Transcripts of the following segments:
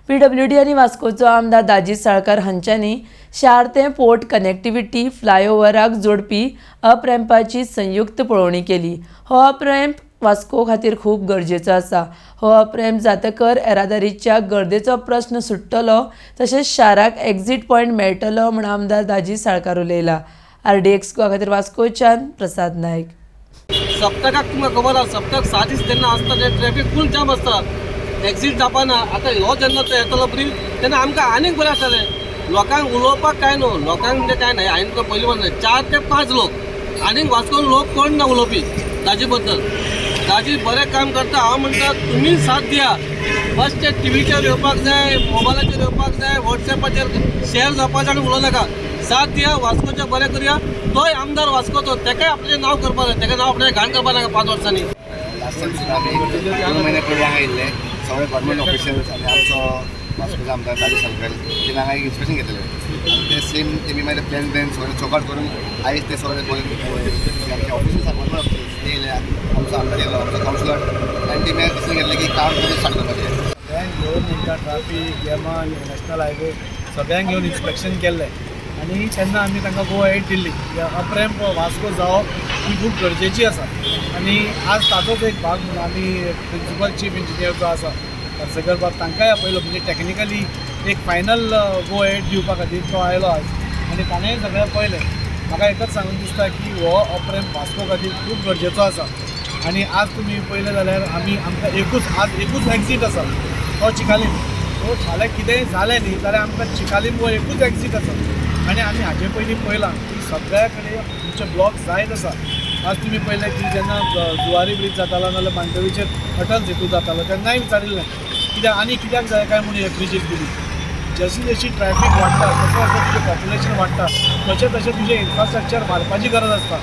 PWD आनी वास्कोचो आमदार दाजी साळकार हांच्यांनी शार ते पोर्ट कनेक्टिव्हिटी फ्लायओव्हराक जोडपी अप रॅम्पाची संयुक्त पळोवणी केली. हो अप रॅम्प वास्को खातीर खूब गरजेचो आसा. हो अप रॅम्प जातकर येरादारीच्या गर्देचो प्रस्न सुट्टलो, तशेंच शाराक एक्झीट पॉयंट मेळटलो म्हूण आमदार दाजी साळकार उलयला. आरडीएक्स गोवा खातीर वास्कोच्यान प्रसाद नायक. सप्तकाक तुमकां खबर आसा, सप्तक 7 दीस जेन्ना आसता ते ट्रॅफिक फूल जाम आसता, एक्झीट जावपाना. आतां हो जेन्ना तो येतलो ब्रीज तेन्ना आमकां आनीक बरें आसतलें. लोकांक उलोवपाक कांय न्हू, लोकांक म्हणजे कांय न्हय. हांवें तुका पयलीं म्हणलें, 4 ते 5 लोक, आनीक वास्कोन लोक कोण ना उलोवपी दाजी बद्दल. दाजी बरें काम करता. हांव म्हणटा, तुमी साथ दिया. बस ते टिवीचेर येवपाक जाय, मोबायलाचेर येवपाक जाय, वॉट्सॅपाचेर शेअर जावपाक जाय आनी उलोवं नाका. साथ दिया, वास्कोचें बरें करुया. तोय आमदार वास्कोचो, तेकाय आपलें नांव करपाक जाय. तेका नांव आपलें घाण करपाक नाका 5 वर्सांनी. लास्ट टायम सुद्दां आमी 2 म्हयने पयलीं हांगा येयल्ले. सगळे गव्हर्मेंट ऑफिशियल्स आनी आमचो वास्कोचो आमदार दाजी साळकार, तेणी हांगा एक इन्स्पेक्शन घेतलेलें आनी ते सेम तेमी मागीर प्लॅन ब्लॅन सगळें चॉकआउट करून आयज ते सगळे आमचे ऑफिसर्स, गव्हर्मेंट ऑफिसर्स ते येयले, आमचो आमदार येयलो, आमचो कावन्सिलर, आनी तेमी डिसिजन घेतलें की काम करून स्टार्ट करपाचें. सगळ्यांक घेवन तांकां ट्राफीक, येमन, नॅशनल हायवे सगळ्यांक घेवन इन्स्पेक्शन केल्लें आनी तेन्ना आमी तांकां गो अहेड दिल्ली, अपरॅम्प वास्को जावप ही खूब गरजेची आसा. आनी आज ताचोच एक भाग म्हणून आमी प्रिंसिपल चीफ इंजिनियर जो आसा पार्सेकर बाब, तांकांय आपयलो. म्हणजे टॅक्निकली एक फायनल गो अहेड दिवपा खातीर तो आयलो आज आनी ताणेंय सगळें पळयलें. म्हाका एकच सांगून दिसता की हो अपरॅम्प वास्को खातीर खूब गरजेचो आसा. आनी आज तुमी पळयलें जाल्यार आमी आमकां एकूच, आज एकूच एक्झीट आसा, तो चिकालीम. सो फाल्यां कितेंय जालें न्ही जाल्यार आमकां चिकालीम हो एकूच एक्झीट आसा. आनी आमी हाजे पयलीं पळयलां की सगळ्या कडेन तुमचे ब्लॉक जायत आसा. आज तुमी पळयलें की जेन्ना जुवारी ब्रीज जातालो नाजाल्यार मांडवीचेर अटल सेतू जातालो, तेन्नाय विचारिल्लें कित्याक आनी कित्याक जाय काय म्हणून हे ब्रिजीस दिली. जशी जशी ट्रॅफिक वाडटा, तसो तसो तुजें पॉप्युलेशन वाडटा, तशें तशें तुजें इन्फ्रास्ट्रक्चर वाडपाची गरज आसता.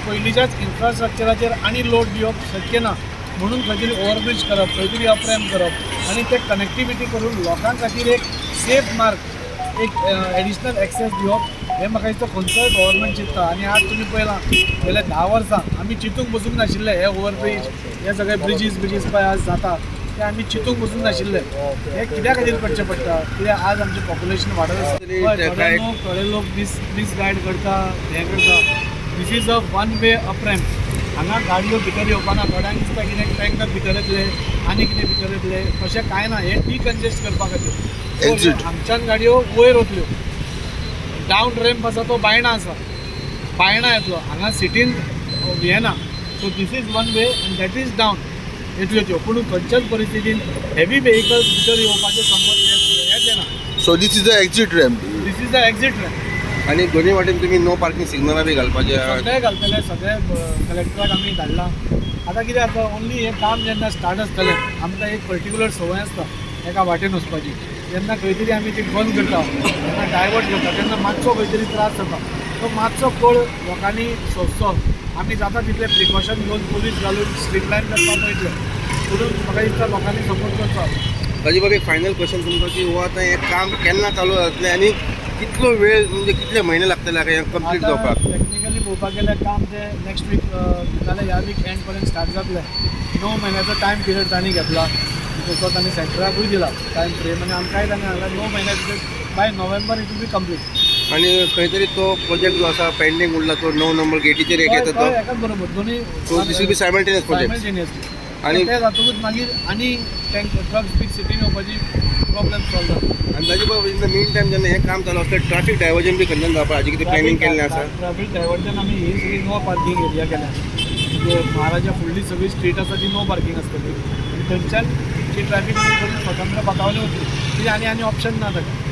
पयलींच्याच इन्फ्रास्ट्रक्चराचेर आनी लोड दिवप शक्य ना, म्हणून खंय तरी ओवरब्रीज करप, खंय तरी अपरॅम्प करप आनी ते कनेक्टिविटी करून लोकां खातीर एक सेफ मार्ग, एक एडिशनल एक्सेस दिवप, हें म्हाका दिसता खंयचोय गव्हर्मेंट चिंत्ता. आनी आज तुमी पळयलां, गेले 10 वर्सां आमी चिंतूंक बसूंक नाशिल्ले हे ओवरब्रीज, हे सगळे ब्रिजीस ब्रिजीस पळय आज जाता ते आमी चिंतूंक बसूंक नाशिल्ले. हे कित्या खातीर करचें पडटा? कित्याक आज आमचें पॉप्युलेशन वाडत आसा. हय, थोडे लोक मिसगायड करता, हें करता. This is a one way upramp. हांगा गाडयो भितर येवपाना. थोड्यांक दिसता कितें टँकर भितर येतले आनी कितें भितर येतले, तशें कांय ना. हें डिकंजेस्ट करपा खातीर. So, Exit. हांगच्यान गाडयो वयर वतल्यो. डावन रॅम्प आसा तो बायणा आसा, बायणा येतलो. हांगा सिटीन हें ना. So this is one way आनी that is down येतल्यो त्यो. पूण खंयच्याच परिस्थितीन हेवी वेहिकल्स भितर येवपाचें संबंद हेंच येना. So this is the exit ramp. This is the exit ramp. आनी दोन्ही वाटेन तुमी नो पार्किंग सिग्नलां बी घालपाचें. सगळे घालतले. सगळे कलेक्टराक आमी धाडला. आतां कितें जाता, ओन्ली हें काम जेन्ना स्टार्ट आसतलें, आमकां एक पर्टिक्युलर संवय आसता एका वाटेन वचपाची. जेन्ना खंय तरी आमी ती बंद करता, जेन्ना डायवर्ट करता, तेन्ना मातसो खंय तरी त्रास जाता. तो मातसो कळ लोकांनी सोंसचो. आमी जाता तितले प्रिकॉशन घेवन, पुलीस घालून स्ट्रीमलायन करपाक पळयतले, म्हणून म्हाका दिसता लोकांनी सपोर्ट करचो. ताजे बाब, एक फायनल क्वेश्चन तुमकां की हो आतां हें काम केन्ना चालू जातलें आनी कितलो वेळ, म्हणजे कितले म्हयने लागतले हाका हें कंप्लीट जावपाक? टेक्निकली पळोवपाक गेल्यार काम तें नेक्स्ट वीक नाल्यार ह्या वीक एंड पर्यंत स्टार्ट जातलें. 9 म्हयन्याचो टायम पिरियड तांणी घेतला. तसो तांणी सेंटराकूय दिला टायम फ्रेम आनी आमकांय तांणी सांगला, 9 म्हयन्या भितर, by November it will be complete. आनी खंय तरी तो प्रोजेक्ट जो आसा पेंडींग उरला, तो 9 नंबर गेटीचेर एक येता तो? एकाच बरोबर दोन्ही. So this will be simultaneous project. Simultaneously. आणि ते जातकूच मागीर आनी टँक ट्रक्स बी सिटीन येवपाची प्रॉब्लेम सॉल्व जाता. आनी ताजे बाब, इन the mean time जेन्ना हें काम चालू आसता, ट्राफीक डायवर्जन बी खंयच्यान जावपा हाजी कितें प्लॅनिंग केल्लें आसा? ट्राफीक डायवर्जन आमी ही सगळी नो पार्किंग एरिया केल्या. म्हणजे महाराजा फुडली सगळी स्ट्रीट आसा ती नो पार्किंग आसतली आनी थंयच्यान ती ट्रॅफिक स्वतंत्र बाकावली वतली. कित्याक आनी आनी ऑप्शन ना ताका.